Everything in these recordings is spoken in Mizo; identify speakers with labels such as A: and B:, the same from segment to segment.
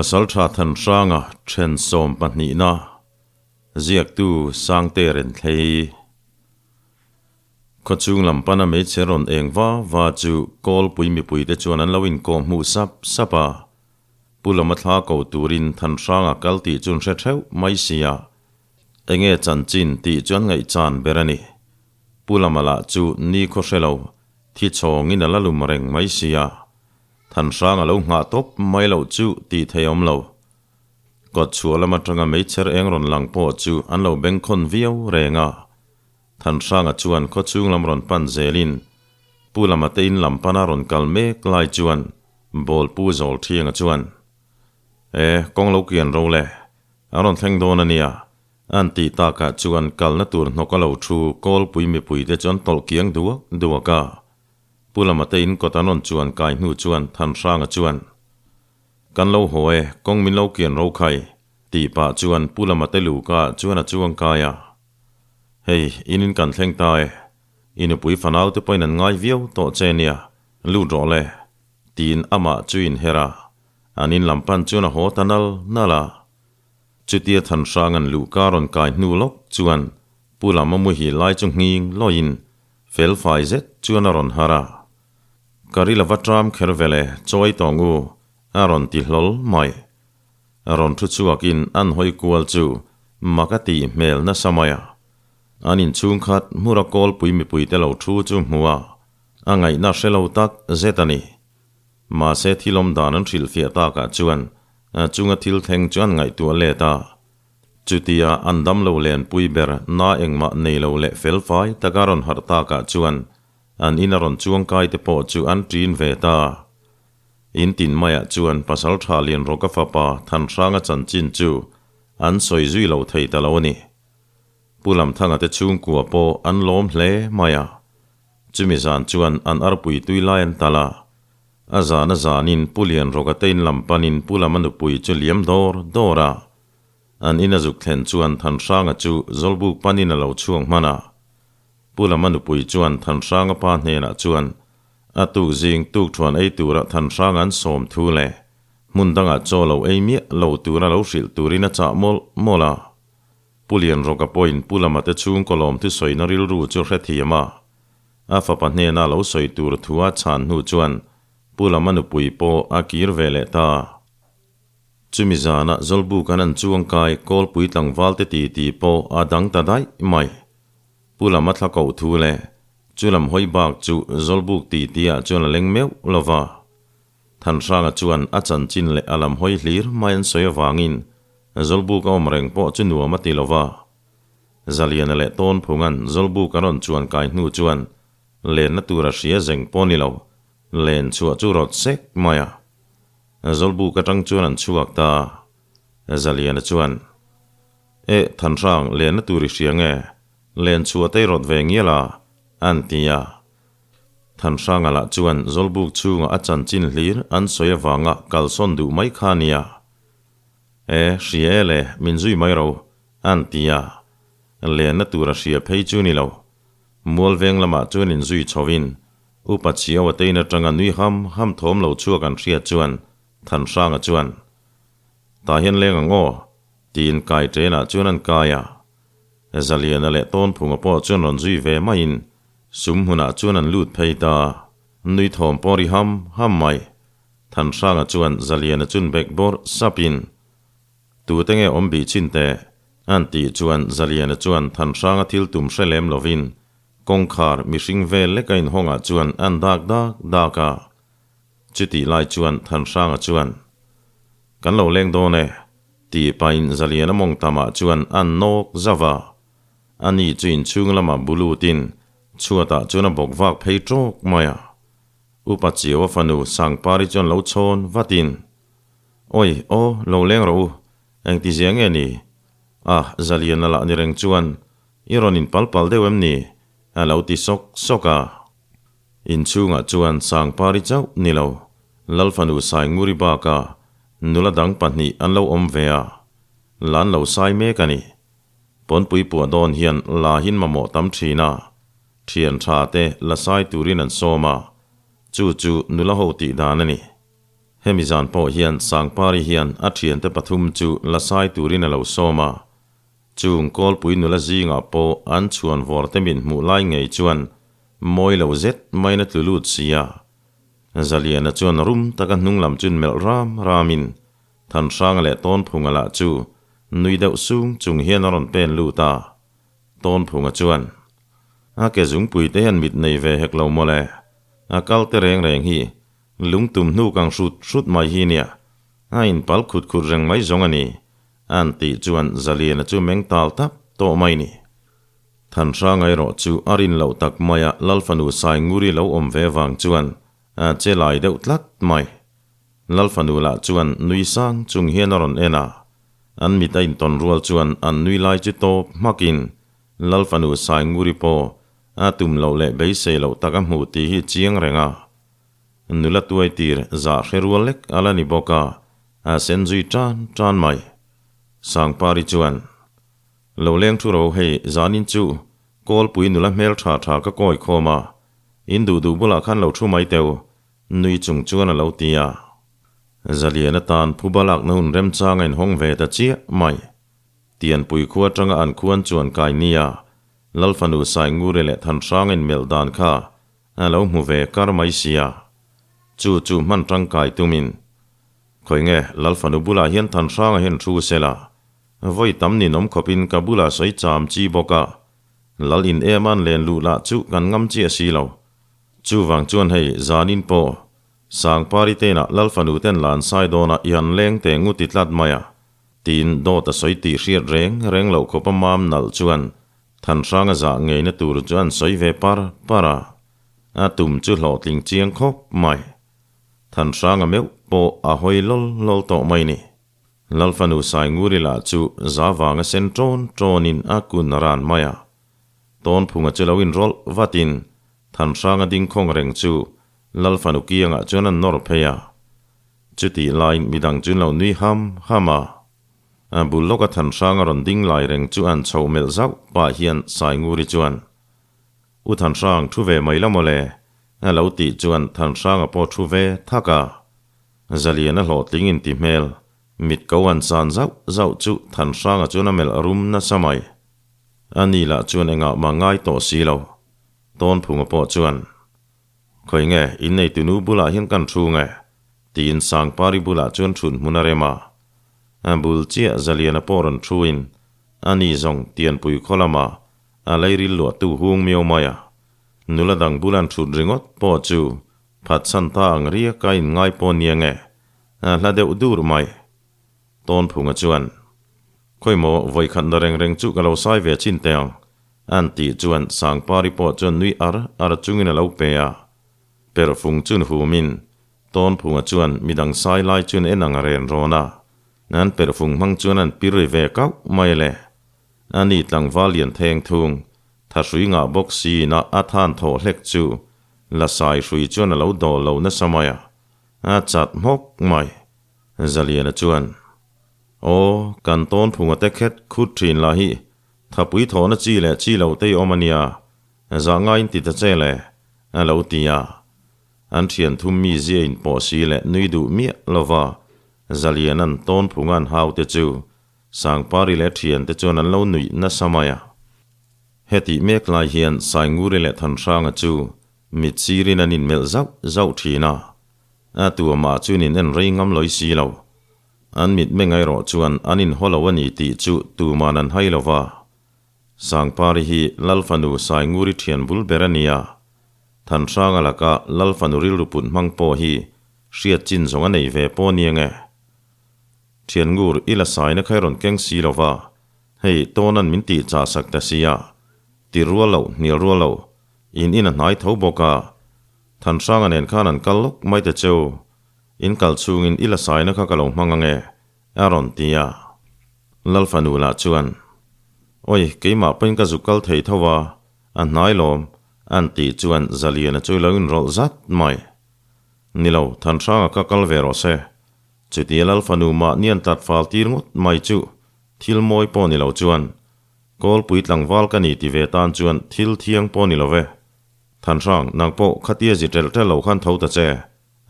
A: Pasaltha Thanhranga then sawmpahnihna ziaktu Sangte Renthlei. Khawchhung lam pana hmeichhe rawn eng va va chu Kawlpui mipuite chuan an lo inkawh hmuh sap sap a. Pu lama thla ko turin Thanhranga kal tih chu an hre theuh mai sia. Enge chanchin tih chu an ngaihchan ber a ni. Pu lama lah chu ni khaw hre lo, thi chhawngin a la lum reng mai sia. Thanhrang a lo nghah tawp mai loh chu tih thei awm lo. Kawt chhuah lam atanga meichher eng rawn lang pawh chu an lo bengkhawn viau reng a. Thanhranga chuan khawchhung lam rawn pan zelin Pu lama te in lam pana rawn kal mek lai chuan Bawlpu zawl thianga chuan, E, kawng lo kian ro le, a rawn thleng dawn a nia, an tih takah chuan kalna tur hnawk a lo thu Kawlpui mipuite chu an tawlh kiang duak duak a. Pu lama te in kawt an rawn chuan kai hnu chuan Thanhranga chuan, Kan lo haw e, kawng min lo kian ro khai, tih pah chuan Pu lama te luka chuan a chuang kai a. Hei, in in kan thleng ta e, i nupui fanau te pawhin an ngai viau tawh che nia, lut rawh le, tiin amah chu in her a, an in lam pan chuan a haw ta nal nal a. Chutia Thanhranga'n luhka rawn kai hnu lawk chuan Pu lama muhil lai chu nghing lawiin fel fai zet chuan a rawn har a. Ka ri lova tram kher vele chawi tawng u, a rawn ti hlawl mai. Rawn thu chhuakin an hawi kual chu mak a tih hmel nasa mai a. An inchhung khat hmura kawlpui mipuite lo thu chu hmu a, a ngaihna hre lo tak zet a ni. Mahse thil awm dan an hrilhfiah takah chuan chunga thil thleng chu an ngaihtuah let a. Chutia an damlo lenpui ber na engmah nei lo leh felfai taka rawn harh takah chuan an ina rawn chuangkai te pawh chu an ṭin ve ta. In tin maiah chuan Pasalṭha Lianrawka fapa Thanhranga chanchin chu an sawi zui lo thei ta lo a ni. Pu Lamthanga te chhungkua pawh an lawm hle mai a. Chumi zan chuan an arpui tui lai an tal a. A zan a zanin Pu Lianrawka te in lam panin Pu Lama nupui chu liam dawr dawr a. An in a zuk thlen chuan Thanhranga chu Zawlbuk panin a lo chhuak hman a. Pu Lama nupui chuan Thanhranga pa hnenah chuan a tuk zing tuk thuan ei tura Thanhranga an sawm thu leh hmun dangah chaw lo ei miah lo tura lo hrilh turin a chah mawlh mawlh a. Pu Lianrawka pawhin Pu Lama te chhungkaw lawm thusawina rilru chu hrethiam a, a fapa hnena lo sawi tur thu a chhan hnu chuan Pu Lama nupui pawh a kir ve leh ta. Chumi zana Zawlbuk an an chuangkai Kawlpui tlangval te titi pawh a dang ta daih mai. Pu Lama thla koh thu leh chu lam hawi bak chu Zawlbuk titi ah chuan a leng meuh lo va. Thanhranga chuan a chanchin leh a lam hawi hlir mai an sawi avangin Zawlbuk a awm reng pawh chu nuam a ti lo va. Zaliana leh Tawnphunga'n Zawlbuk a rawn chuan kai hnu chuan lenna tur a hria zeng pawh ni lo, len chhuah chu rawt sek mai a. Zawlbuk atang chuan an chhuak ta. Zaliana chuan, Eh, Thanhrang, lenna tur i hria nge? Len chhuah te i rawt ve ngial a, an ti a. Thanhranga lah chuan Zawlbuk chhunga a chanchin hlir an sawi avanga kalsawn duh mai kha a nia. E, hria e le, min zui mai ro, an ti a. Lenna tur a hria phei chu ni lo. Mualveng lamah chuan inzui chhovin, Upa Chiaua te in atanga nui ham ham thawm lo chhuak an hriat chuan Thanhranga chuan, Tah hian leng ang aw, tiin kai ṭenah chuan an kai a. Zaliana leh Tawnphunga pawh chuan rawn zui ve maiin sum hmunah chuan an lut phei ta. Nui thawm pawh ri ham ham mai. Thanhranga chuan Zaliana chun bek bawrh sapin, Tute nge awm bih chin teh? An tih chuan Zaliana chuan Thanhranga thil tum hre lem lovin kawngkhar mihring vel lek a inhawngah chuan an dak dak dak a. Chutih lai chuan Thanhranga chuan, Kan lo leng dawn e, tih pahin Zaliana mawng tamah chuan an nawk zauh a. Ani chu inchhung lamah bulutin chhuatah chuan a bawk vak phei tawk mai a. Upa Chiaua fanu Sangpari chuan lo chhawn vatin, Awi, aw, lo leng rawh u, engti zia nge ni? Ah, Zaliana lah ni reng chuan, i rawn in pal pal deuh em ni? a lo ti sawk sawk a. Inchhungah chuan Sangpari chauh ni lo, Lal fanu Sainguri bakah nula dang pahnih an lo awm ve a, la an lo sai mek a ni. Pawnpui puah dawn hian la hin mamawh tam thin a, Thian tha te la sai turin an sawm a, chu chu nula ho tih dan a ni. Hemi zan pawh hian Sangpari hian a thiante pathum chu la sai turin a lo sawm a. Chung Kawlpui nula zingah pawh an chhuan vawr te min hmuh lai ngei chuan mawi lo zet maiin a tlu lut si a. Zaliana chuan rum taka hnung lam chun melh ram ramin Thanhranga leh Tawnphunga lah chu nui deuh sung chung hian a rawn pen lut a. Tawnphunga chuan, A ke zungpui te hian mit nei ve hek lo mawle, a kal te reng reng hi lungtum hnu kang hrut hrut mai hi nia, a inpal khut khut reng mai zawng a ni, an tih chuan Zaliana chu meng tal tap tawh mai ni. Thanhranga erawh chu a rin loh tak maia Lalfanu Sainguri lo awm ve vang chuan a che lai deuh tlat mai. Lalfanu lah chuan nui sang chung hian a rawn en a, an mit a intawn rual chuan an nui lai chu tawp hmakin Lalfanu Sainguri pawh a tum loh leh beisei loh tak a hmu tih hi chiang reng a. Nula tuai tir zah hre rual lek a la ni bawk a, a sen zui tan tan mai. Sangpari chuan, Lo leng thu ro hei zanin chu Kawlpui nula hmel tha tha ka kawi khawm a, in duh duh bulah khan lo thu mai teu, nui chung chuan a lo ti a. Zalian atan phuba lakna hun remchang a inhawng ve ta chiah mai. Tianpui khua atanga an khuan chuan kai nia, Lalfanu Sainguri leh Thanhranga inmelh dan kha A lo hmu ve kar mai sia. Chu chu hman tangkai tumin. Khawi nge Lalfanu bulah hian Thanhranga hian thu sela. Vawi tam ninawm khawpin ka bulah sawi cham chi bawk a. Lal in em an len luh lah chu kan ngam chiah si lo. Chuvang chuan hei zanin pawh Sangpari teinah Lalfanu ten lan sai dawnah i han leng teh ngut ti tlat mai a. Tiin dawt a sawi tih hriat reng reng loh khawpa mam nalh chuan Thanhranga zah ngeina tur chu an sawi ve par par a, a tum chu hlawhtling chiang khawp mai. Thanhranga meuh pawh a hawi lawl lawl tawh mai ni. Lalfanu Sainguri lah chu za vanga sen ṭawn ṭawnin a kun ran mai a. Tawnphunga chu lo inrawlh vatin Thanhranga ding khawng reng chu Lalfanu kiangah chuan an nawr phei a. Chutih laiin midang chu an lo nui ham ham a. A bul lawka Thanhranga rawn ding lai reng chu an chhoh melh zauh pah hian Sainguri chuan, U Thanhrang, thu ve mai la mawle, a lo tih chuan Thanhranga pawh thu ve thak a. Zalian a hlawhtling inti hmel, mit ko an chan zauh zauh chu Thanhranga chuan a melh rum nasa mai. A ni lah chuan engah mah ngai tawh si lo. Tawnphunga pawh chuan, Khawi nge, inneitunu bulah hian kan thu nge? Tiin Sangpari bulah chuan thun hmun a rem a. A bul chiah Zaliana pawh rawn thuin, A ni zawng Tianpui khaw lama a leiril luahtu hung miau mai a. Nula dang bul an thut ringawt pawh chu phatsan ta ang riak a inngai pawh nia nge, a hla deuh dur mai. Tawnphunga chuan, Khawi maw, vawikhat na reng reng chu ka lo sai ve chin teh ang, an tih chuan Sangpari pawh chuan nui ar ar chungin a lo pe a. Perhfung chun humin Tawnphunga chuan midang sai lai chuan en ang a ren rawn a, an perhfung hmang chuan an pir ri ve kauh mai le. Ani tlangval lian theng thung, tha hrui ngah bawk siin a a than thawh hlek chu la sai hrui chuan a lo dawl lo nasa mai a, a chat hmawk mai. Zaliana chuan, Aw, kan Tawnphunga te khet khut thin lah hi thapui thawhna chi leh chi lo te i awm a nia, zah ngaiin ti ta che le, a lo ti a. An thian thum mi zia in pawh si leh nui duh miah lova Zalian an tawn phung an hau te chu Sangpari leh thian te chuan an lo nuih nasa mai a. Hetih mek lai hian Sainguri leh Thanhranga chu mit sirin an inmelh zauh zauh thin a, a tuamah chuan in en rei ngam lawi si lo. An mitmeng erawh chuan an inhaw lo a ni tih chu tuman an hai lova. Sangpari hi Lalfanu Sainguri thian bul ber a ni a. Thanhranga laka Lalfanu rilru put hmang pawh hi hriat chin zawng a nei ve pawh nia nge. Thian ngur i la saina kha i rawn keng si lo va, hei tawnan min tih chah sak ta sia, ti rual loh hnial rual loh, in in a hnai tho bawk a. Thanhranga nen khan an kal lawk mai ta cheu, in kal chhungin i la saina kha ka lo hmang ange, a rawn ti a. Lalfanu lah chuan, Awi, keimah pawhin ka zuk kal thei tho a, A hnai lawm, an tih chuan Zaliana chu lo inrawlh zat mai. Ni lo, Thanhranga kha kal ve rawh se. Chutia Lal fanu mahni an tlat fal tir ngawt mai chu thil mawi pawh ni lo chuan Kawlpui tlangval ka ni ti ve tan chuan thil thiang pawh ni lo ve. Thanhrang, nang pawh khatia zi ṭelh ṭelh lo khan tho ta che,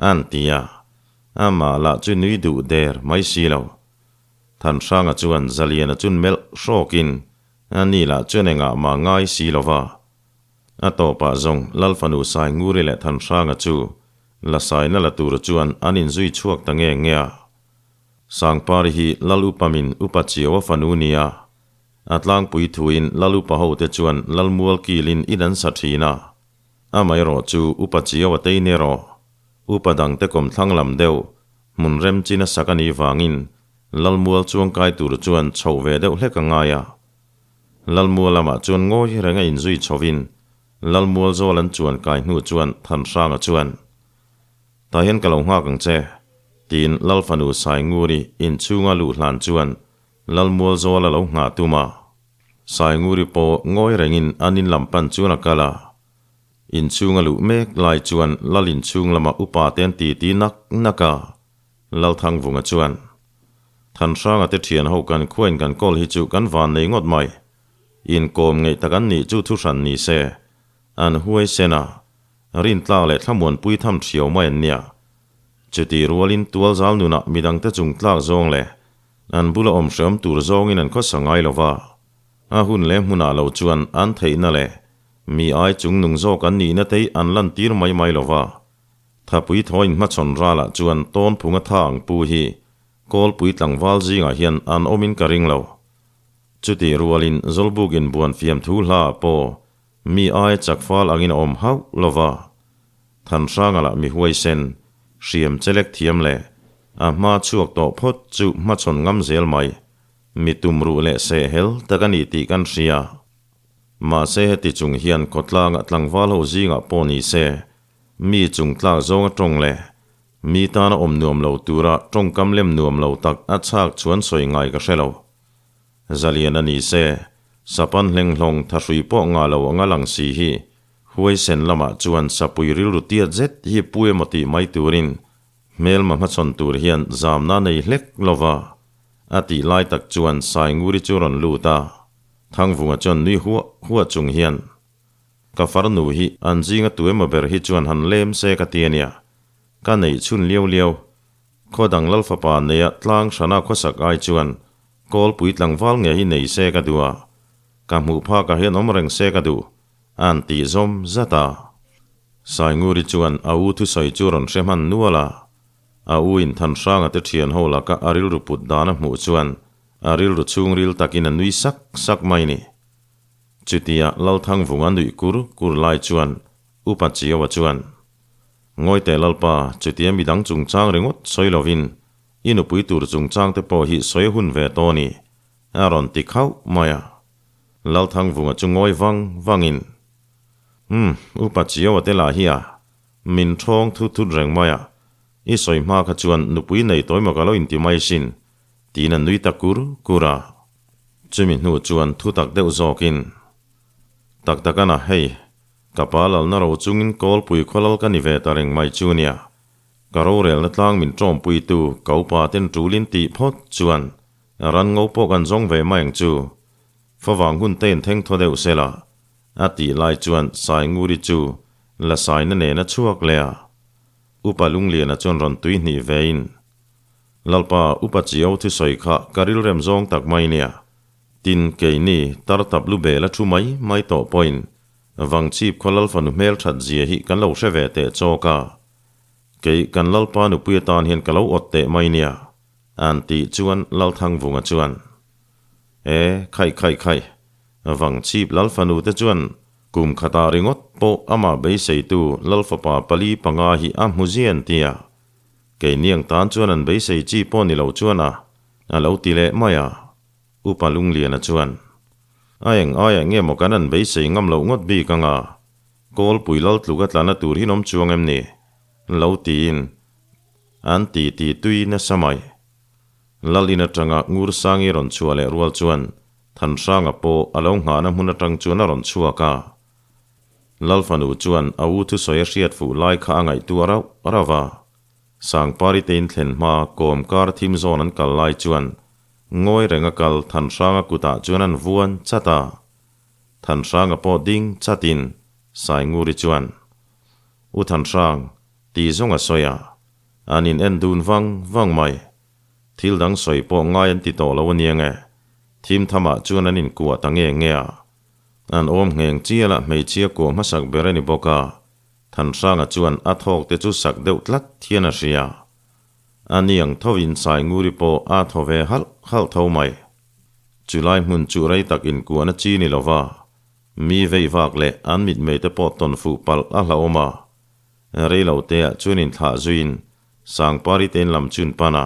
A: an ti a. Amah lah chu nui duh der mai si lo. Thanhranga chuan Zaliana chun melh hrawkin a ni lah chuan engah mah ngai si lo va. A tawpah zawng Lalfanu Sainguri leh Thanhranga chu la saina la tur chuan an inzui chhuak ta nge nge a. Sangpari hi Lal Upamin Upa Chiaua fanu nia a tlangpui thuin Lal Upa hote chuan Lalmual kilin in an sa thin a. Amaherawh chu Upa Chiaua tein erawh Upa dangte kawmthlang lam deuh hmun rem chin a sak a nih vangin Lalmual chuangkai tur chuan chhoh ve deuh hlek a ngai a. Lalmual lamah chuan ngawi reng a inzui chhovin Lalmual zawl an chuan kai hnu chuan Thanhranga chuan, Tah hian ka lo nghak ang che, tiin Lalfanu Sainguri inchhunga luh hlan chuan Lalmual zawl a lo nghah tum a. Sainguri pawh ngawi rengin an in lam pan chuan a kal a. Inchhunga luh mek lai chuan Lal inchhung lama upa te an titi nak nak a. Lalthangvunga chuan, Thanhranga te thian ho kan khuain kan kawl hi chu kan van nei ngawt mai. Inkawm ngeih tak an nih chu thuhran ni se. An huai sen a, rintlak leh thlamuanpui tham thiau mai an nia. Chuti rualin tualzal nunah midangte chung tlak zawng leh an bula awm hreawm tur zawngin an khawsa ngai lo va. A hun leh hmunah lo chuan an theihna leh mi ai chung nung zawk an nihna te hi an lantir mai mai lo va. Thapui thawiin hmachhawn ralah chuan tawnphunga tha ang pu hi kawlpui tlangval zingah hian an awmin ka ring lo. Chutih rualin Zawlbukin buan fiamthu hla ah pawh mi aia chak fal angin a awm hauh lo va. Thanhranga lah mi huaisen, hriam chelek thiam leh a hma chhuak tawh phawt chu hmachhawn ngam zel mai, mi tumruh leh sehhel tak a ni tih kan hria. Mahse heti chung hian khawtlangah tlangval ho zingah pawh ni se, mi chung tlak zawnga tawng leh mi tana awm nuam lo tura tawngkam lem nuam lo tak a chhak chuan sawi ngai ka hre lo. Zalian a ni se, sapan hlenghlawng thahrui pawh ngah lo anga lang si hi huaisen lamah chuan sapui rilru tiat zet hi pu emaw tih mai turin hmelma hmachhawn tur hian zamna a nei hlek lo va, a tih lai tak chuan Sainguri chu rawn lut a, Thangvunga chuan nui huah huah chung hian, Ka farnu hi an zinga tu emaw ber hi chuan han lem se ka ti a nia, ka neih chhun liau liau. Khaw dang lal fapa neia tlang hrana khawsak ai chuan kawlpui tlangval nge hi nei se ka duh a, ka hmuh phakah hian awm reng se ka duh, an tih zawm zat a. Sainguri chuan a u thusawi chu rawn hre hman nual a, a u in Thanhranga te thian ho laka a rilru put dan a hmuh chuan a rilru chhungril takin a nui sak sak mai ni. Chutia Lalthangvunga nuih kur kur lai chuan Upa Chiaua chuan, Ngawi teh Lalpa, chutia midang chungchang ringawt sawi lovin i nupui tur chungchang te pawh hi sawi hun ve tawh a ni, a rawn ti khauh mai a. Lalthangvunga chu ngawi vang vangin, Umm, Upa Chiaua te lah hi a, min thawng thut thut reng mai a, i sawi hma kha chuan nupui nei tawi maw ka lo inti mai sin, tiin a nui ta kur kur a. Chumi hnu chuan thutak deuh zawkin, Tak tak a na, hei, ka pa lalna ro chungin kawlpui khawlal ka ni ve ta reng mai chu nia. Ka rorelna tlang min tawmpuitu ka upa ten tulin tih phawt chuan ran ngo pawh kan zawng ve mai ang chu. Favang hun te in theng thaw deuh sela, a tih lai chuan Sainguri chu la saina nen a chhuak leh a. Upa Lungliana chuan rawn tui hnih vein, Lalpa, upa Chiau thusawi kha ka rilrem zawng tak mai nia. Tin, keini, tar tap lu bel a thu mai mai tawh pawhin Vangchhip khaw Lalfanu hmel that zia hi kan lo hre ve teh chawk a. Kei, kan Lalpa nupui atan hian ka lo awt teh mai nia, an tih chuan Lalthangvunga chuan, E, khaih khaih khaih, Vangchhip Lalfanu te chuan kum khatah ringawt pawh amah beiseitu Lalfapa pali panga hi a hmu zian tia. Keiniang tan chuan an beisei chi pawh ni lo chuan a, a lo ti leh mai a. Upa Lungliana chuan, A eng aiah nge maw kan an beisei ngam loh ngawt bik anga, Kawlpui lal tluk a tlana tur hi an awm chuang em ni? lo tiin an ti ti tui nasa mai. Lal in atanga Ngursangi rawn chhuah leh rual chuan Thanhranga pawh a lo nghahna hmun atang chuan a rawn chhuak a. Lalfanu chuan a u thusawi a hriat fuh lai kha a ngaihtuah rauh rauh a. Sangpari te in thlen hma kawm kar thim zawn an kal lai chuan ngawi reng a kal Thanhranga kutah chuan an vuan chat a. Thanhranga pawh ding chatin Sainguri chuan, U Thanhrang, tih zawng a sawi a. An in en dun vang vang mai. Thil dang sawi pawh ngai an ti tawh lo aniang e. Thim thamah chuan an inkuah ta nge nge a. An awm ngheng chialah hmeichhia kuah hmasak ber a ni bawk a, Thanhranga chuan a thawk te chu sak deuh tlat hian a hria. A niang thovin Sainguri pawh a thaw ve halh halh tho mai. Chulai hmun chu rei tak inkuahna chi ni lova, mi vei vak leh an mitmei te pawh tawn fuh palh a hlauhawm a. Rei lo te ah chuan inthlah zuiin Sangpari te in lam chun pan a.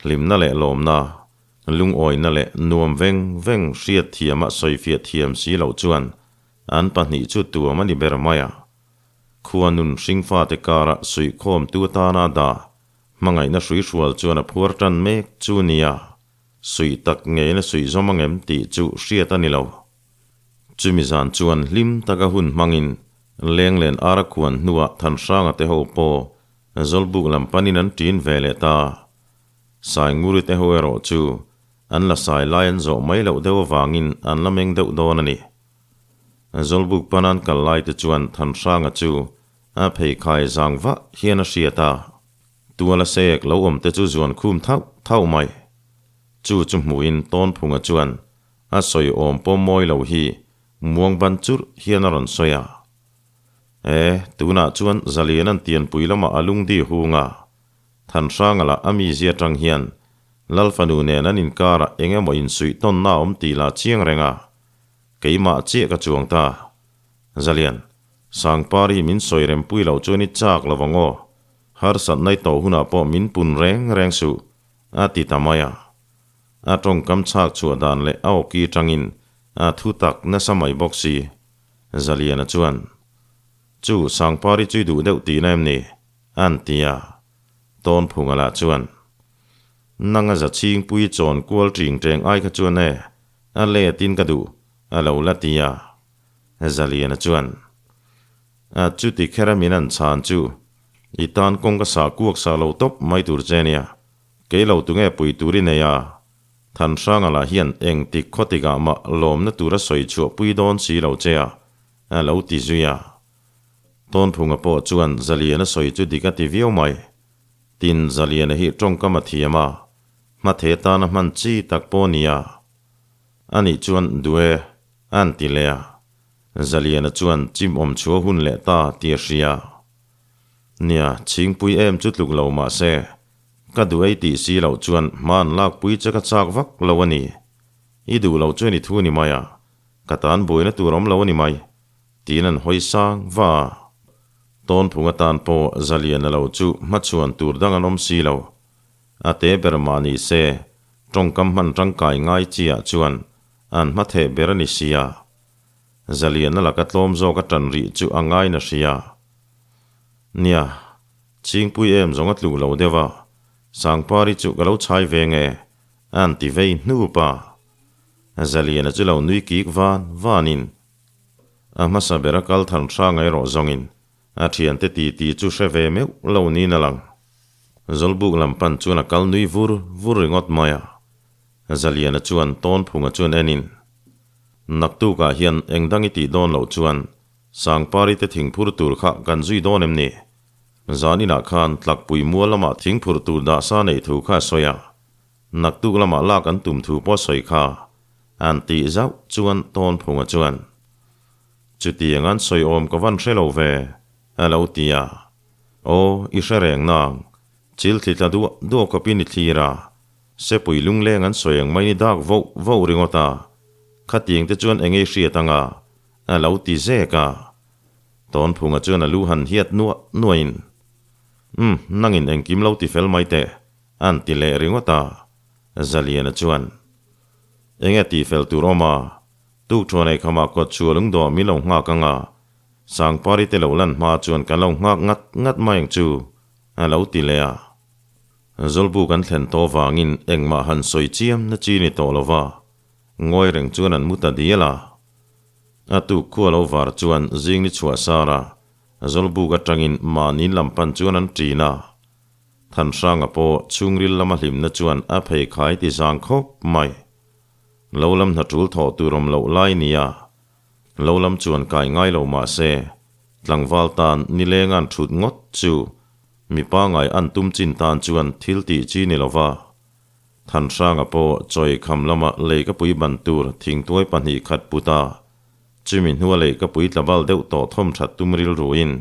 A: Hlimna leh lawmna, lungawina leh nuam veng veng hriat thiama sawifiah thiam si loh chuan an pahnih chu tuam a ni ber mai a. Khua nun hringfate kara suihkhawmtu atana dah hmangaihna hruihrual chuan a phuar tan mek chu nia, suih tak ngeiin a suih zawm angem tih chu hriat a ni lo. Chumi zan chuan hlim taka hun hmangin Lenglen ara khuan hnuah Thanhranga te ho pawh Zawlbuk lam panin an ṭin ve leh ta. Sainguri te ho erawh chu an la sai lai an zawh mai loh deuh avangin an la meng deuh dawn a ni. Zawlbuk pan an kal lai te chuan Thanhranga chu a pheikhai zang vah hian a hriat a, tuala sek lo awm te chu zuan khum thauh thauh mai. Chu chu hmuhin Tawnphunga chuan a sawi awm pawm mawi lo hi muang ban churh hian a rawn sawi a. E, tunah chuan Zalian an tianpui lamah a lungdi hung a, Thanhranga lah a mizia atang hian Lal fanu nen an inkarah eng emaw insuih tawnna a awm tih lah chiang reng a, keimah chiah ka chuang ta. Zalian, Sangpari min sawi rempui loh chuan i chak lo ang aw, harsatna i tawh hunah pawh min pun reng reng suh, a ti ta mai a. A tawngkam chhak chhuah dan leh a awki atangin a thu tak nasa mai bawk si. Zaliana chuan, Chu, Sangpari chu i duh deuh tihna em ni? A'n ti a. Tawnphunga lah chuan, Nang a za chhingpui chawn kual ṭing ṭeng ai kha chuan e, a letin ka duh, a lo la ti a. Zaliana chuan, A chuti kher a min an chhan chu, i tan kawng ka sah kuak sah lo tawp mai tur che nia, kei lo tunge pui tur i nei a? Thanhranga lah hian engtik khawtikah mah lawmna tur a sawi chhuah pui dawn si lo che a, a lo ti zui a. Tawnphunga pawh chuan Zaliana sawi chu dik a ti viau mai. Tin, Zaliana hi tawngkam a thiam a, hmathe tana hman chi tak pawh a ni a. Anih chuan duh e, a an ti leh a. Zaliana chuan chim awm chhuah hun leh ta tih a hria. Nia, chhingpui em chu tluk lo mah se, ka duh ei tih si loh chuan hma an lakpui che ka chak vak lo a ni. I duh loh chuan i thu a ni mai a, ka tan buaina tur awm lo a ni mai. Tiin an hawi sang va a. Tawnphung atan pawh Zaliana lo chu hmachhuan tur dang an awm si lo. A te ber mah ni se, tawngkam hman tangkai ngai chiah chuan an hmatheh ber a ni si a. Zaliana laka tlawm zawk a tan rih chu a ngaina hria. Nia, Chhingpui em zawng a tluh lo deuh a, Sangpari chu ka lo chhai ve nge, a'n ti vei hnup a. Zaliana chu lo nui kik van vanin A hmasa ber a kal than hrang erawh zawngin a thiante titi chu hre ve meuh lo niin a lang. Zawlbuk lam pan chuan a kal nui vur vur ringawt mai a. Zaliana chuan Tawnphunga chuan enin, Naktukah hian eng dang i tih dawn loh chuan Sangpari te thingphur tur kha kan zui dawn em ni? Zaninah khan Tlakpui mual lamah thingphur tur dahsa neih thu kha a sawi a. Naktuk lamah lak an tum thu pawh a sawi kha. An tih zauh chuan Tawnphunga chuan, Chutiang an sawi awm ka van hre lo ve, a lo ti a. Aw, i hre reng nang, chil thli tla duah duah kawpin i thlir a, sepui lungleng an sawi ang mai ni dak voh voh ringawt a, khatiang te chuan eng ei hriat anga, a lo ti zek a. Tawnphunga chuan a lu han hiat nuah nuahin, Umm, nangin engkim lo ti fel mai teh, a'n ti leh ringawt a. Zaliana chuan, Enge tih fel tur awm a? Tuk thuan ei khamah kawt chhuah lungdawh min lo nghak ang a, Sangpari te lo lan hma chuan kan lo nghak ngat ngat mai ang chu, a lo ti leh a. Zawlbu kan thlen tawh vangin engmah han sawi chiam na chi ni tawh lo va, ngawi reng chuan an mu ta dial a. A tuk khua lo var chuan zing ni chhuah sar a, Zawlbuk atangin mahni lam pan chuan an ṭin a. Thanhranga pawh chhungril lama hlimna chuan a pheikhai ti zang khawp mai. Lo lam hna tul thawh tur awm loh lai nia. Lo lam chuan kai ngai lo mah se, tlangval tan nilenga'n thut ngawt chu. Mi pangai an tum chin tan chuan thil tih chi ni lova. Thanhranga pawh chawi kham lama leikapui ban tur thingtuai pahnih khat put a, chumi hnua leikapui tlabal deuh tawh thawm that tum rilruin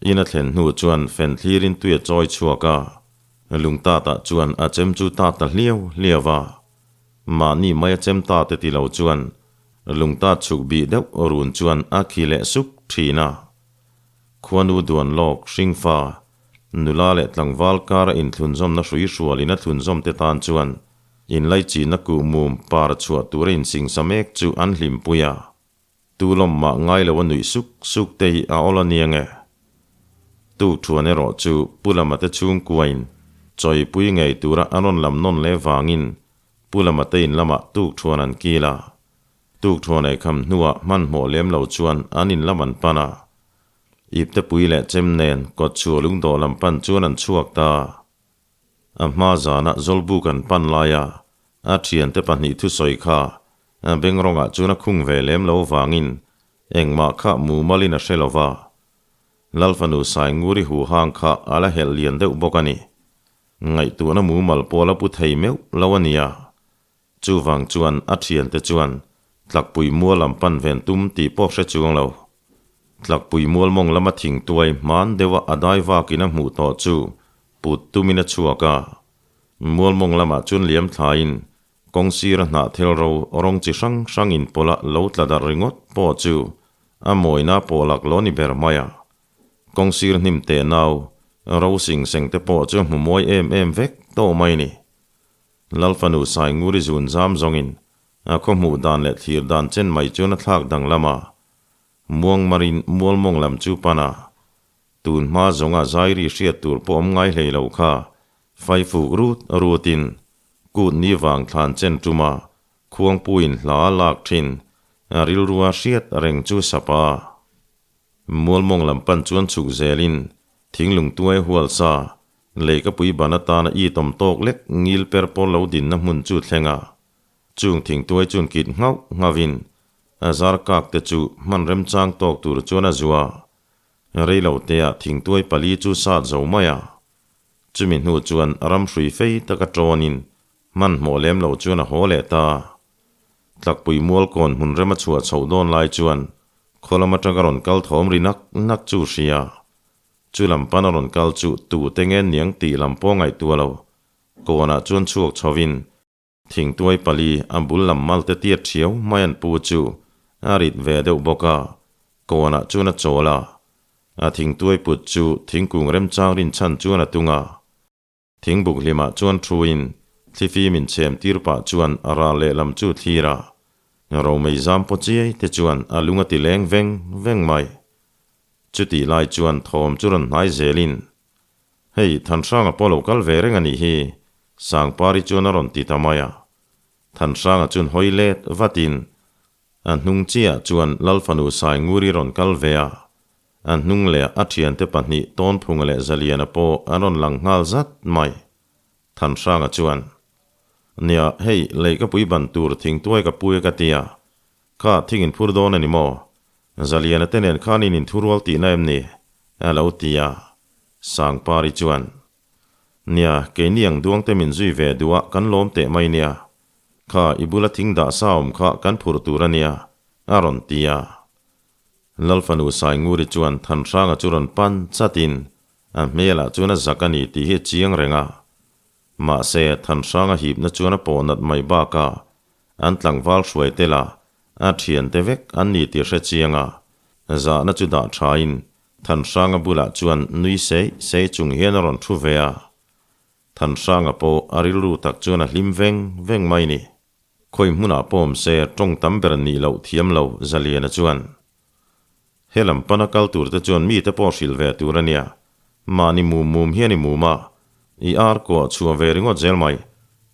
A: in a thlen hnu chuan fen thlirin tui a chawi chhuak a, lungtatah chuan a chem chu ta ta hliau hliau a. Mahni mai a chem ta te ti lo chuan lungtat chhuk bih deuh run chuan a khi leh suk thin a. Khuanu duan lawk hringfa, nula leh tlangval kara inthlunzawmna hrui hrualin a thlunzawm te tan chuan inlaichihna kuhmum par chhuah tura insingsa mek chu an hlimpui a. Tu lawm mah ngai lo a nuih suk suk te hi a awl a nia nge? Tuk thuan erawh chu Pu Lama te chhungkuain chawipui ngei tura a rawn lam nawn leh vangin Pu Lama te in lamah tuk thuan an kil a. Tuk thuan ei kham hnuah hmanhmawh lem lo chuan an in lam an pan a. Iptepui leh chem nen kawtchhuah lungdawh lam pan chuan an chhuak ta. A hma zanah Zawlbuk an pan lai a, a thiante pahnih thusawi kha beng rawngah chuan a khung ve lem lo vangin engmah kha mumalin a hre lo va. Lalfanu Sainguri huhang kha a la helh lian deuh bawk a ni. Ngaihtuahna mumal pawh la pu thei meuh lo a nia. Chuvang chuan a thiante chuan Tlakpui mual lam pan ven tum tih pawh hre chuang lo. Tlakpui mual mawng lama thingtuai hman deuha a dai vakin a hmuh tawh chu put tumin a chhuak a. Mual mawng lamah chuan liam thlaiin kawng sira hnah thel ro rawng chi hrang hrang inpawlha lo tla darh ringawt pawh chu a mawina pawh lak lo ni ber mai a. Kawng sir hnim teh nau ro sing seng te pawh chu hmu mawi em em vek tawh mai ni. Lalfanu Sainguri zun zam zawngin a khaw hmuh dan leh thlir dan chen mai chuan a thlak danglam a, Muangmarin Mualmawng lam chu pan a, tun hma zawnga zairi hriat tur pawh awm ngai hlei lo kha faifuk rut rutin kut ni vang thlan chen tuma khuangpuiin hla a lak thin a rilrua hriat reng chu sapa Mualmawng lam pan chuan chhuk zelin thinglung tuai hual sa Leikapui ban atana i tawm tawk lek ngil per pawl lo dinna hmun chu thleng a, chung thingtuai chuan kit nghauh nghauhin a zar kak te chu hman remchang tawk tur chuan a zua. Reilo teah thingtuai pali chu sat zo mai a. Chumi hnu chuan ram hrui fei taka tawnin hmanhmawh lem lo chuan a haw leh ta. Tlakpui mualkawn hmun rem a chhuah chhoh dawn lai chuan khaw lam atanga rawn kal thawm ri nak nak chu hria. Chu lam pan a rawn kal chu tu te nge niang tih lam pawh ngaihtuah lo. Kawnah chuan chhuak chhovin thingtuai pali a bul lam mal te tiat thiau mai an pu chu a rit ve deuh bawk a, kawnah chuan a chawl a. A thingtuai put chu thingkung remchang rinchhan chuan a tung a. Thingbuk hlimah chuan thuin thlifim inchhem tir pah chuan a ral lehlam chu thlir a, romei zam paw chiai te chuan a lung a ti leng veng veng mai. Chutih lai chuan thawm chu rawn hnai zelin, Hei, Thanhranga pawh lo kal ve reng a nih hi, Sangpari chuan a rawn ti ta mai a. Thanhranga chuan hawi let vatin a hnung chiah chuan Lalfanu Sainguri rawn kal ve a, A hnung leh a thiante pahnih Tawnphunga leh Zaliana pawh an rawn lang nghal zat mai. Thanhranga chuan, Nia, hei lei ka pui ban tur thingtuai ka pui a ka ti a, kha thing in phur dawn a ni maw? Zaliana te nen khan in inthurual tihna em ni? a lo ti a. Sangpari chuan, Nia, keini ang duangte min zui ve duh a kan lawm teh mai nia. Kha i bula thing dah sa awm kha kan phur tur a nia, a rawn ti a. Lalfanu Sainguri chuan Thanhranga chu rawn pan chatin a hmelah chuan a zak a ni tih hi a chiang reng a. Mahse, Thanhranga hipna chuan a pawh nat mai bakah an tlangval hruai tel a, a thiante vek an ni tih hre chiang a. Zahna chu dah thain Thanhranga bulah chuan nui sei sei chung hian a rawn thu ve a. Thanhranga pawh a rilru tak chuan a hlim veng veng mai ni. Khawi hmunah pawh awm se tawng tam ber nih loh thiam lo Zaliana chuan. He lam pana kal tur te chuan mite pawh hrilh ve tur a nia. Mahni mum mum hian i mum a, i ar kuah chhuah ve ringawt zel mai,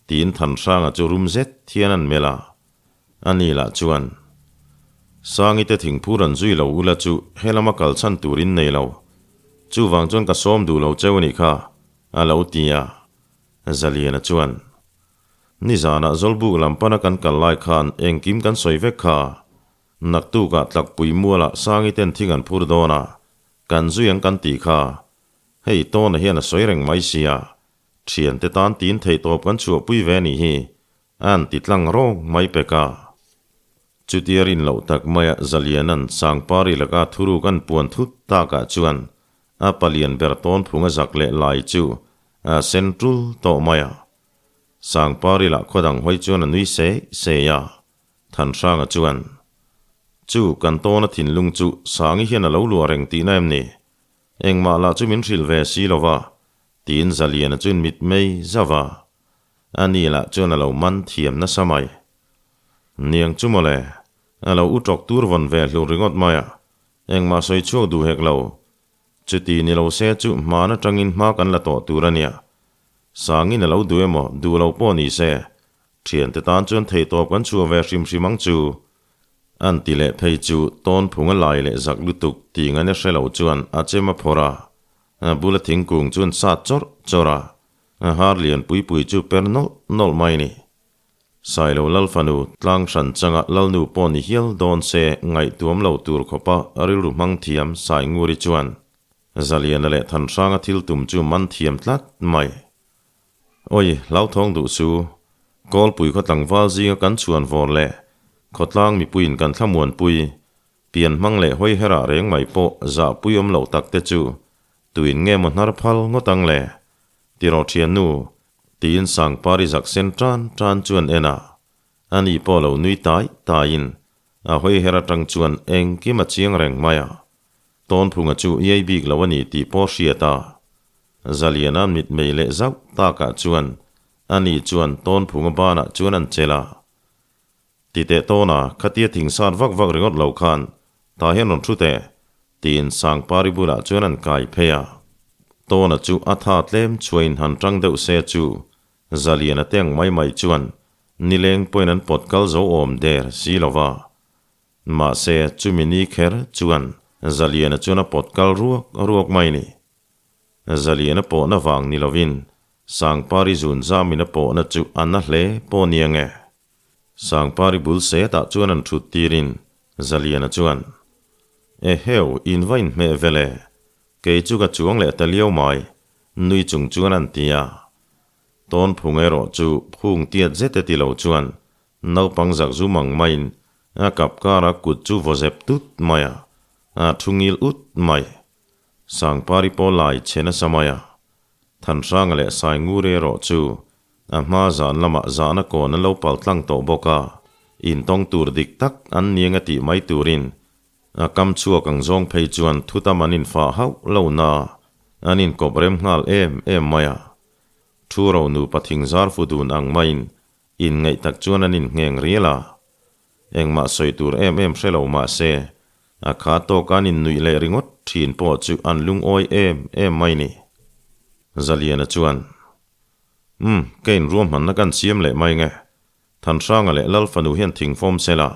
A: tiin Thanhranga chu rum zet hian an melh a. Ani lah chuan, Sangi te thingphur an zui lo ula chu he lama kal chhan tur in nei lo. Chuvang chuan ka sawm duh lo cheu a nih kha, a lo ti a. Zaliana chuan, Nizanah Zawlbuk lam pana kan kal lai khan engkim kan sawi vek kha. Naktukah Tlakpui mualah Sangi ten thing an phur dawn a, kan zui ang kan tih kha. Hei Tawna hian a sawi reng mai sia, thiante tan tin theihtawp kan chhuahpui ve nih hi, a'n ti tlang rawng mai pek a. Chutia rin loh tak maia Zaliana'n Sangpari laka thuruk a'n puan thut takah chuan a palian ber tawn phung a zak leh lai chu a sen tul tawh mai a. Sangpari lah khaw dang hawi chuan a nui sei sei a, Thanhranga chuan, Chu kan tawna thinlung chu Sangi hian a lo luah reng tihna em ni? Engmah lah chu min hrilh ve si lo va, tiin Zaliana chuan mitmei zauh a. Ani lah chuan a lo man thiam nasa mai. Niang chu mawle, a lo u tawk tur vawn ve hlur ringawt mai a, engmah sawi chhuak duh hek lo. Chuti ni lo se chu hman atangin hma kan la tawh tur a nia. Sangin a lo duh emaw duh lo pawh ni se, thiante tan chuan theihtawp kan chhuah ve hrim hrim ang chu. An ti leh phei chu tawn phung a lai leh zak lutuk tih ngaihna hre lo chuan a chem a phawrh a, a bula thingkung chuan sat chawrh chawrh a, a har lian pui pui chu per nawlh nawlh mai a ni. Sailo Lalfanu tlang hran changa Lalnu pawh ni hial dawn se ngaihtuam lo tur khawpa rilru hmang thiam Sainguri chuan Zaliana leh Thanhranga thil tum chu man thiam tlat mai. Awi, hlauthawng duh su, Kawlpui khaw tlangval zinga kan chhuan vawr leh khawtlang mipuiin kan thlamuanpui, pian hmang leh hawi herah reng mai pawh zahpui awm loh tak te chu tuin nge maw hnar phal ngawt ang le? Tiraw thiannu, Tiin Sangpari zak sen tan tan chuan en a, ani pawh lo nui tai taiin a hawi her atang chuan engkim a chiang reng mai a. Tawnphunga chu iai bik lo a ni tih pawh hriat a. Zaliana mitmei leh zauh takah chuan ani chuan Tawnphunga banah chuan an chelh a. Ti teh tawn a, khatia thing sat vak vak ringawt lo khan tah hian rawn thu teh, tiin Sangpari bulah chuan an kai phei a. Tawna chu a tha tlem chhuain han tang deuh se chu Zaliana te ang mai mai chuan nileng pawhin an pawt kal zo awm der si lo va. Mahse, chumi ni kher chuan Zaliana chuan a pawt kal ruak ruak mai ni. Zaliana pawhna vang ni lovin Sangpari zun zamin a pawhna chu a na hle pawh ni ang e. Sangpari bul setah chuan an thut tirin Zaliana chuan, Eheu, in va inhmeh vel e, kei chu ka chuang leh ta liau mai, nui chung chuan an ti a. Tawnphung erawh chu phung tiat zet e ti lo chuan naupang zak zum ang maiin a kap kara kut chu vaw zep tut mai a, a thu ngil ut mai. Sangpari pawh lai chhe nasa mai a. Thanhranga leh Sainguri erawh chu A hma zan lamah zahna kawn an lo pal tlang tawh bawk a, intawng tur dik tak an niang a tih mai turin a kam chhuak ang zawng phei chuan thutam an infah hauh lo na an inkawp rem nghal em em mai a. Thu ro nupa thing zar fu dun ang maiin inngaih tak chuan an inngheng rial a. Engmah sawi tur em em hre lo mah se, a kha tawka an innuih leh ringawt thin pawh chu an lungawi em em mai ni. Zaliana chuan. Umm, ka inruahmanna kan siam leh mai nge. Thanhranga leh Lal fanu hian thing fawm se la,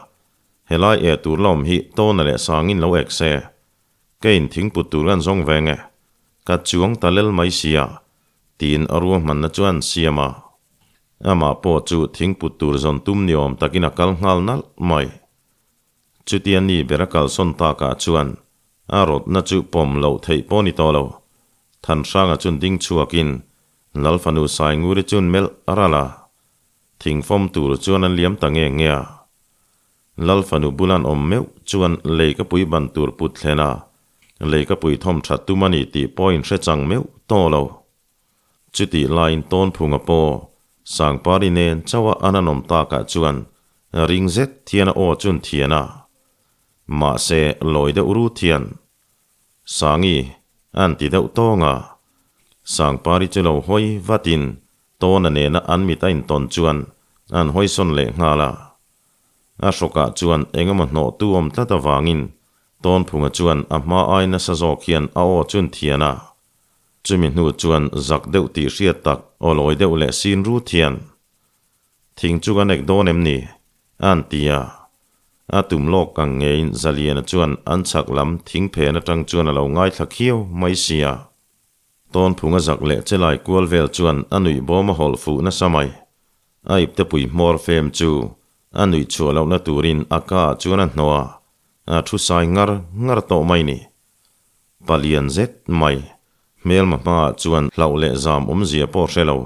A: helai eh tur la awm hi Tawna leh Sangin lo ek se. Ka in thing put tur kan zawng ve nge. Ka chuang ta lel mai sia, tiin a ruahmanna chu an siam a. Amah pawh chu thing put tur zawn tum ni awm takin a kal nghal nalh mai. Chutia ni ber a kalsawn takah chuan a rawtna chu pawm loh theih pawh ni tawh lo. Thanhranga chun ding chhuakin Lal fanu Sainguri chun melh a ral a, thingfawm tur chuan an liam ta nge nge a. Lal fanu bulan awm meuh chuan lei ka pui ban tur put thlen a, lei ka pui thawm that tum a ni tih pawh in hre chang meuh tawh lo. Chutih laiin Tawnphunga pawh Sangpari nen chauha an an awm takah chuan ring zet thian a aw chun thian a. Mahse, lawi deuh ru thian. Sangi, an ti deuh tawng a. Sangpari chu lo hawi vatin Tawna nena an mit a intawn chuan an hawisawn leh nghal a. A hrawkah chuan engemaw hnawhtu awm tlat avangin Tawnphunga chuan a hma ai nasa zawk hian a aw chun thian a. Chumi hnu chuan zak deuh tih hriat tak aw lawi deuh leh sin rut hian, Thing chu kan ek dawn em ni? a an ti a. A tum lawk ang ngeiin Zaliana chuan an chhak lam thing phen atang chuan a lo ngaithla khiau mai si a. Tawnphunga zak leh che lai kual vel chuan a nuih bawm a hawlh fuh nasa mai. A iptepui hmawr fem chu a nuih chhuah lohna turin a ka ah chuan a hnawh a, a thu sai ngar ngar tawh mai ni. Palian zet mai. Hmelma hmaah chuan hlauh leh zam awmzia pawh hre lo.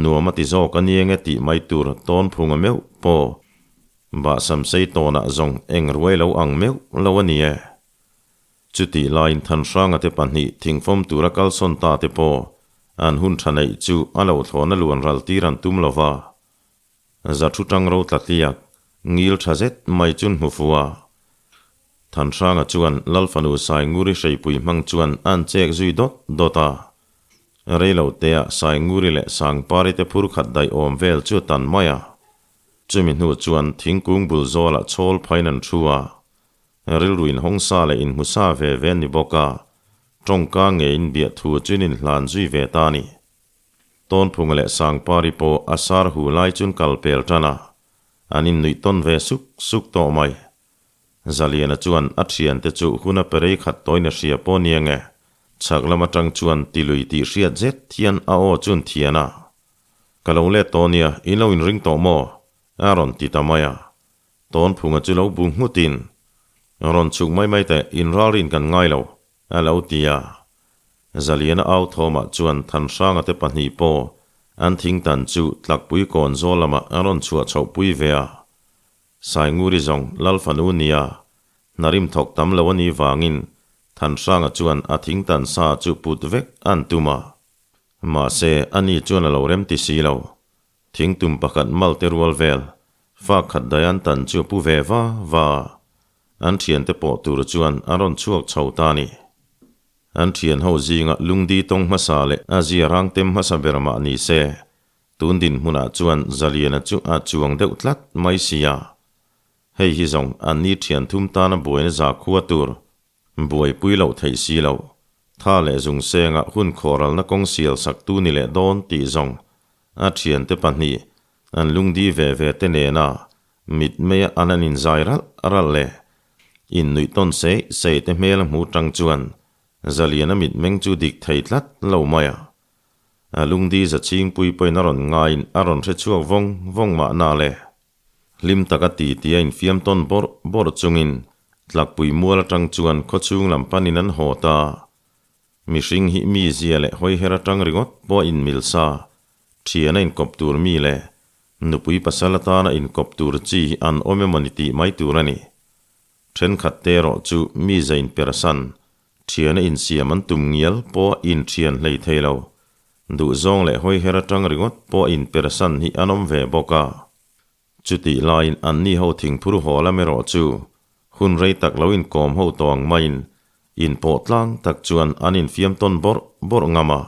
A: Nuam a ti zawk a ni enge tih mai tur tawn phunga meuh pawh bahsam sei tawnah zawng eng ruai lo ang meuh lo a ni e. Chutih laiin Thanhranga te pahnih thingfawm tura kalsawn ta te pawh an hun tha neih chu a lo thlawna luan ral tir an tum lo va. Za thu tang ro tla tliak, ngil tha zet mai chun hmu fu a. Thanhranga chuan Lalfanu Sainguri hreipui hmang chuan an chek zui dawt dawt a. Reilo tea Sainguri leh Sangpari te phur khat daih awm vel chu a tan mai a. Chumi hnu chuan thingkung bul zawlah chhawl phain an thu a. Rilru inhawngsa leh inhmusa ve ve an ni bawk a, tawngka ngeiin biahthu chuin inhlan zui ve ta a ni. Tawnphunga leh Sangpari pawh a sar hu lai chuan kal pel tan a, an innuih tawn ve suk suk tawh mai. Zaliana chuan a thiante chu hun a pe rei khat tawhin a hria pawh nia nge, chhak lam atang chuan ti lui tih hriat zet hian a aw chuan thian a, Ka lo let tawh nia, in lo inring tawh maw? a rawn ti ta mai a. Tawnphunga chu lo bu nghutin, Rawn chhuk mai mai teh, inralrin kan ngai lo, a lo ti a. Zaliana au thawmah chuan Thanhranga te pahnih pawh an thingtan chu tlakpui kawn zawl lamah a rawn chhuah chhohpui ve a. Sainguri zawng Lalfanu nia hnarim thawk tam lo a nih vangin Thanhranga chuan a thingtan sa chu put vek an tum a. Mahse, ani chuan a lo rem ti si lo. Thingtum pakhat malte rual vel, fa khat dai an tan chu a pu ve va va a. An thiante pawh tur chuan a rawn chhuak chho ta a ni. An thian ho zinga lungdi tawng hmasa leh a zia rang tem hmasa ber mah ni se, Tun dinhmunah chuan Zaliana chu a chuang deuh tlat mai si a. Hei hi zawng an ni thian thum tana buaina za khua tur buaipui loh theih si lo. Tha leh zung senga hun khawralna kawng sial sak tu ni leh dawn tih zawng a thiante pahnih an lungdi ve ve te nena mitmeia an an inzai ralh ralh leh innuih tawn sei sei te hmel a hmu tang chuan Zaliana mitmeng chu dik thei tlat lo mai a. A lungdi za chhingpui pawhin a rawn ngaiin a rawn hre chhuak vawng vawng mahna le. Hlim taka ti ti a infiam tawn bawrh bawrh chungin tlakpui mual atang chuan khawchhung lam panin an haw ta. Mihring hi mi zia leh hawiher atang ringawt pawh a inmil sa, thian a inkawp tur mi leh nupui pasal atana inkawp tur chi hi an awm emawni tih mai tur a ni. Thenkhat te erawh chu mi zain persan, thiana insiam an tum ngial pawh a inthian hlei thei lo. Duhzawng leh hawiher atang ringawt pawh a inpersan hi an awm ve bawk a. Chutih laiin anni ho thingphur haw lam erawh chu hun rei tak lo inkawm ho tawh ang maiin inpawh tlang tak chuan an infiam tawn bawrh bawrh ngam a.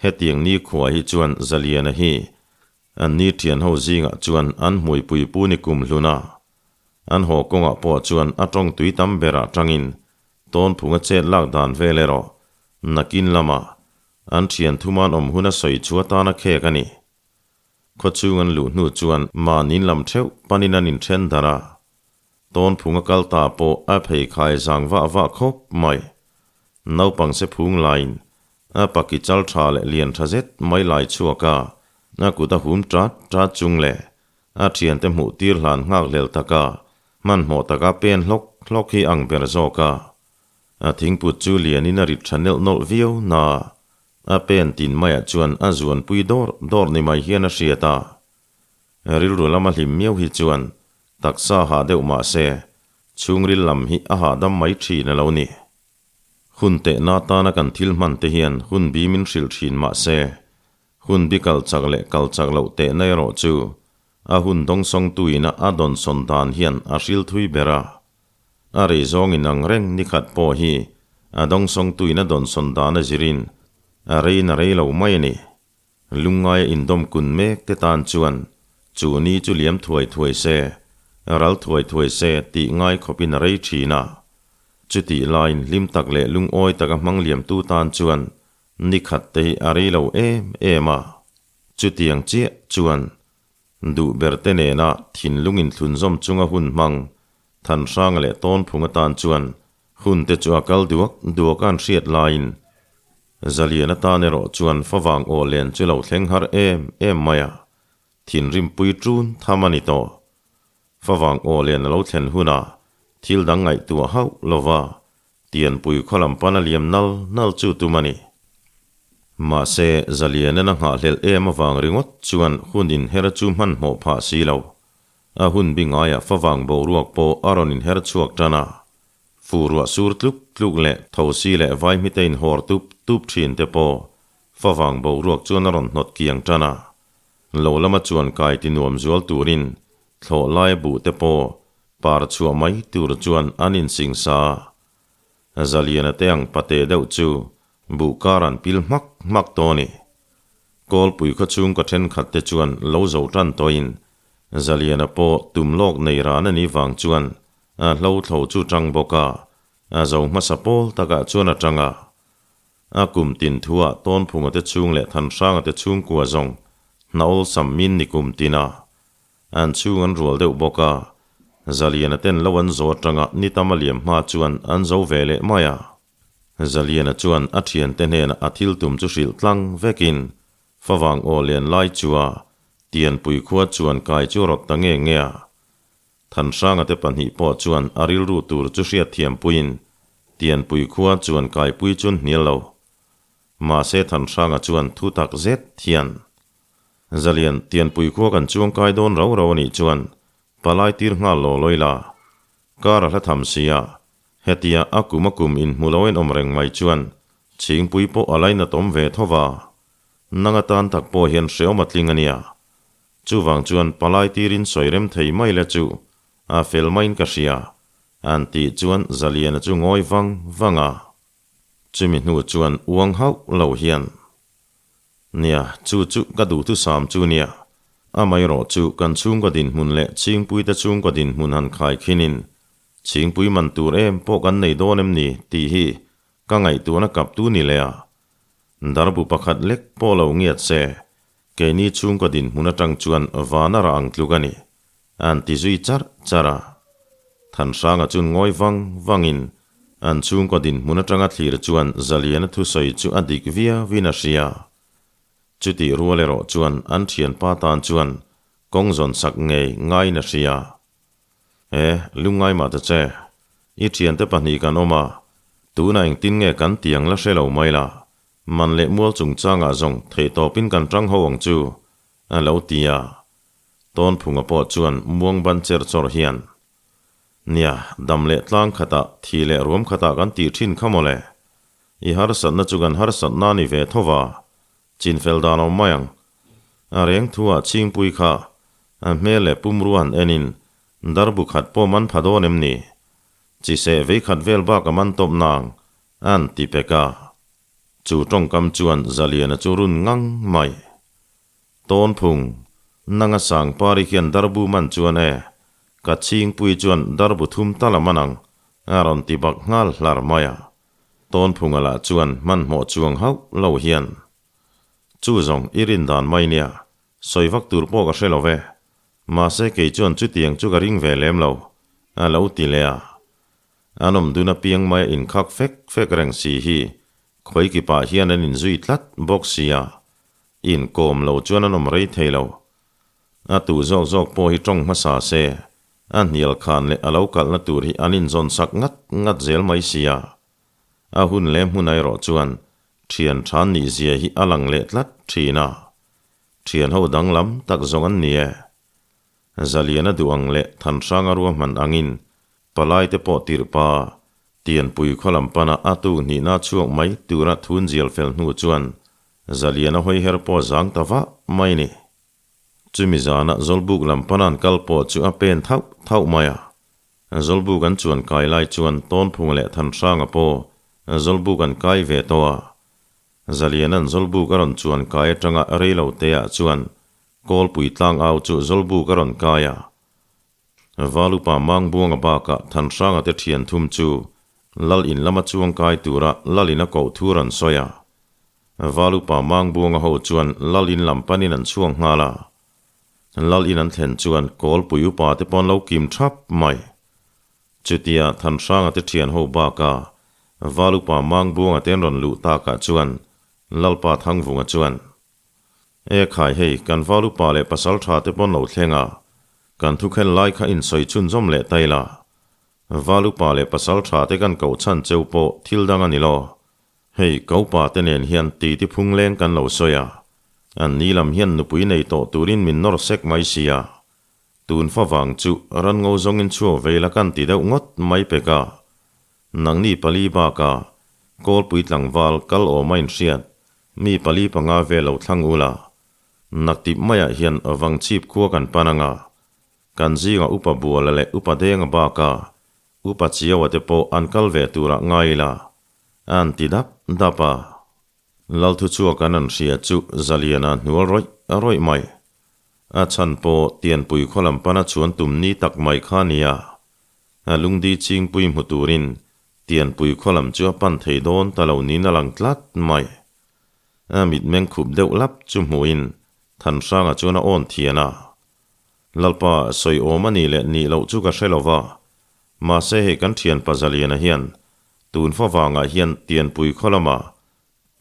A: Hetiang nikhua hi chuan Zaliana hi anni thian ho zingah chuan an hmuipui pu ni kum hlun a. An haw kawngah pawh chuan a tawng tui tam berah tangin tawnphunga chet lak dan vel erawh nakin lamah an thian thuman awm hun a sawi chu atana khek a ni. Khawchhung an luh hnu chuan mahniin lam theuh panin an inthen darh a, tawnphunga kal ta pawh a pheikhai zang vah vah khawp mai. Naupang se phung laiin a paki chal tha leh lian tha zet mai lai chhuak a, a kut a hum tat tat chung leh A thiante hmuh tir hlan nghak hlel taka hmanhmawh taka pen hlawk hlawk hi ang ber zawk a. A thingput chu lianin a rit tha nelh nawlh viau na a pen tin maiah chuan a zuanpui dawr dawr ni mai hian a hriat a. Rilru lama hlim miau hi chuan taksa hah deuh mah se chhungril lam hi a hahdam mai thin a lo ni. Hun tehna atana kan thil hman te hian hun bimin hrilh thin mah se Hun bi kal chak leh kal chak loh tehna erawh chu a hun dawngsawngtuina a dawnsawn dan hian a hril thui ber a. A rei zawngin ang reng ni khat pawh hi a dawngsawngtuina dawnsawn dan a zirin a rein a rei lo mai a ni. Lungngaia indawm kun mek te tan chuan chu ni chu liam thuai thuai se, ral thuai thuai se tih ngai khawpin a rei thin a. Chutih laiin hlim tak leh lungawi taka hmang liamtu tan chuan Ni khat te hi a rei lo em em a, chutiang chiah chuan duh ber te nena thinlung inthlunzawm chunga hun hmang Thanhranga leh Tawnphung atan chuan hun te chu a kal duak duak a an hriat laiin Zalian atan erawh chuan favang aw len chu lo thleng har em em mai a, thinrimpui ṭun tham a ni tawh. Favang aw len a lo thlen hunah thil dang ngaihtuah hauh lova Tianpui khaw lam pana liam nal nal chu tum a ni. Mahse, Zalianan a nghahhlelh em avang ringawt chuan hun inher chu hmanhmawh phah si lo. A hun bi ngaiah favang boruak pawh a rawn inher chhuak tan a. Fu ruah sur tluk tluk leh thosi leh vaihmite inhawr tup tup thin te pawh favang boruak chuan a rawn hnawt kiang tan a. Lo lama chuan kai ti nuam zual turin thlawh laia buh te pawh par chhuah mai tur chuan an insingsa a. Zaliana te ang pate deuh chu buh kar an pil hmak hmak tawh a ni. Kawlpui khaw chhungkaw thenkhat te chuan lo zo tan tawhin Zaliana pawh tum lawk nei ran a nih vang chuan A hlo thlo chu tang bawk a, a zo hmasa pawl takah chuan a tang a. A kum tin thuah Tawnphunga te chhung leh Thanhranga te chhungkua zawng hna awlsam min ni kum tin a. An chhung an rual deuh bawk a, Zaliana ten lo an zo atanga ni tam a liam hma chuan an zo ve leh mai a. Zaliana chuan a thiante hnenah a thil tum chu hrilh tlang vekin favang aw len lai chua Tianpui khua chuan kai chu rawt ta nge nge a. Thanhranga te pahnih pawh chuan a rilru tur chu hriatthiam puiin Tianpui khua chuan kaipui chu hnial lo. Mahse Thanhranga chuan thu tak zet hian, Zalian, Tianpui khua kan chuang kai dawn rau rau a nih chuan palai tir nghal law lawi la. Kar a hla tham si a, hetia a kum a kum inhmu lo en awm reng mai chuan Chhingpui pawh a lainat awm ve tho va. Nang atan tak pawh hian hreawm a tling a nia. Chuvang chuan palai tirin sawi rem thei mai la chu a fel maiin ka hria, an tih chuan Zaliana chu ngawi vang vang a. Chumi hnu chuan uang hauh lo hian, Nia, chu chu ka duhthusam chu nia, amaherawh chu kan chhungkaw dinhmun leh Chhingpuite chhungkaw dinhmun han khai khinin Chhingpui man tur em pawh kan nei dawn em ni tih hi ka ngaihtuahna kaptu ni leh a, darbu pakhat lek pawh lo ngiat se Keini chhungkaw dinhmun atang chuan van a rah ang tluk a ni, an ti zui charh charh a. Thanhranga chuan ngawi vang vangin an chhungkaw dinhmun atanga thlir chuan Zaliana thusawi chu a dik viauin a hria. Chutih rual erawh chuan an thianpa tan chuan kawng zawn sak ngei ngaiin a hria. E, lungngai mah ta che. I thiante pahnih kan awm a, tunah engtin nge kan tiang la hre lo mai la, Man leh mual chungchangah zawng theihtawpin kan tang ho ang chu, a lo ti a. Tawnphunga pawh chuan muang ban cher chawr hian, Nia, dam leh tlang khatah, thi leh ruam khatah kan tih thin kha mawle. I harsatna chu kan harsatna a ni ve tho va, chinfel dan awm mai ang. A reng thuah chhingpui kha a hmel leh pumrua han enin darbu khat pawh man pha dawn em ni? Chi seh vei khat vel bak a man tawp nang, An ti pek a. Chu tawngkam chuan Zaliana chu run ngang mai. Tawnphung, nanga Sangpari khian darbu man chuan e, ka chhingpui chuan darbu thum tal a man ang, a rawn ti bak nghal hlar mai a. Tawnphunga lah chuan hmanhmawh chuang hauh lo hian, Chu zawng i rin dan mai nia, sawi vak tur pawh ka hre lo ve. Mahse kei chuan chutiang chu ka ring ve lem lo, a lo ti leh a. An awm dun apiang mai a inkhak fek fek reng si hi khawi kipah hian an inzui tlat bawk sia, inkawm lo chuan an awm rei thei lo. A tu zawk zawk pawh hi tawng hmasa se, a hnial khan leh a lo kalhna tur hi an inzawn sak ngat ngat zel mai sia. A hun leh hmun erawh chuan thian tha nih zia hi a lang leh tlat thin a, thian ho danglam tak zawng an ni e. Zaliana duh ang leh Thanhranga ruahman angin Palai te pawh tirh pa, Tianpui khaw lam pana a tuk hnihna chhuak mai tura thun zial fel hnu chuan Zaliana hawi her pawh zang ta vah mai ni. Chumi zana Zawlbuk lam pana an kal pawh chu a pen thauh thauh mai a. Zawlbuk an chuan kai lai chuan Tawnphunga leh Thanhranga pawh Zawlbuk an kai ve tawh a. Zaliana'n Zawlbuk a rawn chuan kai atanga reilo teah chuan Kawlpui tlangau chu Zawlbuk a rawn kai a. Valupa Mangbuanga bakah Thanhranga te thian thum chu Lal in lama chuang kai tura Lal in a koh thu rawn sawi a. Valupa Mangbuanga ho chuan Lal in lam panin an chhuak nghal a. Lal in an thlen chuan Kawlpui upa te pawn lo kim thap mai. Chutia Thanhranga te thian ho baka Valupa Mangbuanga te an rawn luh takah chuan Lalpa Thangvunga chuan, E khai hei, kan val upa leh pasal tha te pawn lo thleng a, kan thu khen lai kha insawi chhunzawm leh ta ila. Val upa leh pasal tha te kan koh chhan cheu pawh thil dang a ni lo. Hei ka upa te nen hian titi phung leng kan lo sawi a, an ni lam hian nupui nei tawh turin min nawr sek mai sia. Tun fa vang chu ran ngo zawngin chhuak vei la kan ti deuh ngawt mai pek a. Nangni pali baka Kawlpui tlangval kal awm a inhriat mi pali panga vel lo thlang ula, naktip maiah hian vangchhip khua kan pan anga, kan zinga upa Buala leh upa Denga baka upa Chiaua te pawh an kal ve turah ngai ila, an ti dap dap a. Lalthu chhuak an an hria chu Zaliana hnual rawih rawih mai. A chhan pawh Tianpui khaw lam pana chuan tum ni tak mai kha nia. A lungdi chingpui hmu turin Tianpui khaw lam chu a pan thei dawn ta lo niin a lang tlat mai. A mitmeng khup deuh lap chu hmuhin Thanhranga chuan a awn thian a. Lalpa, sawi awm a nih leh nih loh chu ka hre lo va. Mahse hei kan thianpa Zaliana hian tun fa vangah hian Tianpui khaw lamah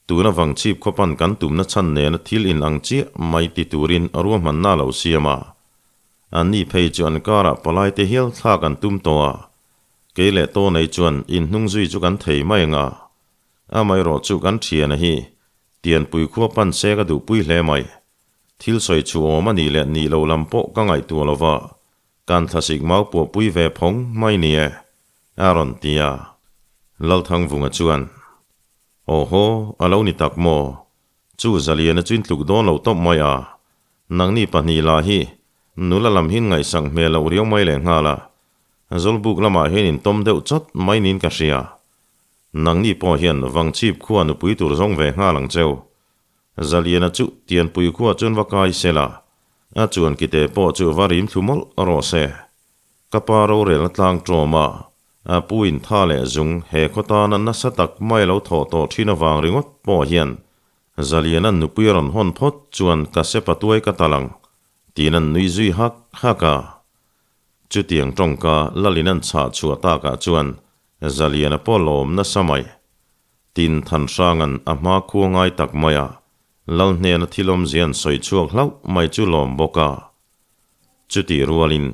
A: Tuna vangchhip khawpan kan tumna chhan nena thil in ang chiah mai ti turin ruahmanna a lo siam a. Anni phei chu an karah palai te hial thlak an tum tawh a. Kei leh Tawnei chuan inhnung zui chu kan thei mai ang a. Amaherawh chu kan thiana hi Tianpui khua pan se ka duhpui hle mai. Thil sawi chu awm a nih leh nih lo lam pawh ka ngaihtuah lo va, kan thlasik mau puahpui ve phawng mai ni e, a rawn ti a. Lalthangvunga chuan. Aw haw, a lo ni tak maw? Chu Zaliana chu in tluk dawn lo tawp mai a, nangni pahnih lah hi nula lam hin ngaihsak hmel loh riau mai leh nghal a, Zawlbuk lamah hian in tawm deuh chawt mai niin ka hria. Nangni pawh hian Vangchhip khua nupui tur zawng ve nghal ang cheu. Zaliana chu Tianpui khua chuan va kai se la, a chuan kite pawh chu va rim thlu mawlh rawh se. Ka pa rorelna tlang ṭawm a, a pu in tha leh zung he khaw tana nasa tak mai lo thawh tawh ṭhin avang ringawt pawh hian Zaliana'n nupui a rawn hawn phawt chuan ka sepa tuai ka tal ang tiin an nui zui hak hak a. Chutiang ṭawngka Lalin an chhah chhuah takah chuan Zaliana pawh lawm nasa mai. Tin, Thanhranga'n a hma khua ngai tak maia Lal hnena thil awmzia an sawi chhuak hlauh mai chu lawm bawk a. Chutih rualin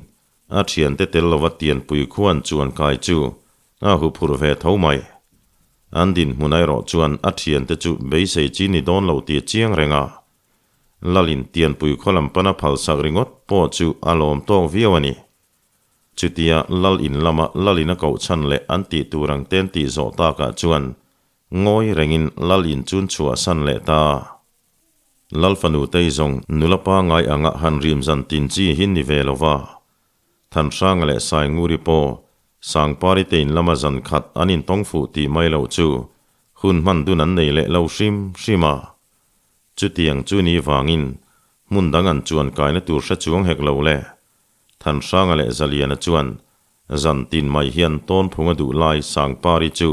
A: a thiante tel lova Tianpui khuan chuan kai chu a huphurh ve tho mai. An dinhmun erawh chuan a thiante chu beisei chi ni dawn lo tih a chiang reng a. Lalin Tianpui khaw lam pana phalsak ringawt pawh chu a lawm tawk viau a ni. Chutia Lal in lama Lalin a koh chhan leh an tih tur ang ten tih zawh takah chuan ngawi rengin Lal in chun chhuahsan leh ta. Lal fanu tei zawng nula pangai anga han rim zan tin chi hi ni ve lo va. Thanhranga leh Sainguri pawh Sangpari te in lama zan khat an intawng fuh tih mai loh chu hun hman dun an nei leh lo hrim hrim a. Chutiang chu ni vangin hmun dang an chuan kaina tur hre chuang hek lo le. Thanhranga leh Zaliana chuan zan tin mai hian tawnphunga duh lai Sangpari chu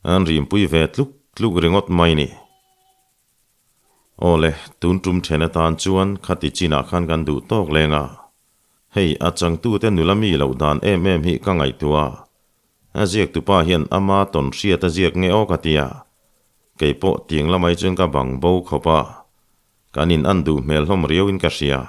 A: an rimpui ve tluk tluk ringawt mai ni. Aw le, tun tum then atan chuan khati chinah khan kan duh tawk leng a. Hei, a changtute nula mi loh dan em em hi ka ngaihtuah a. A ziaktupa hian ama tawn hriat a ziak nge aw ka ti a. Kei pawh tiang lamai chuan ka bang bo khawp a. Kan in an duh hmel hlawm riauin ka hria.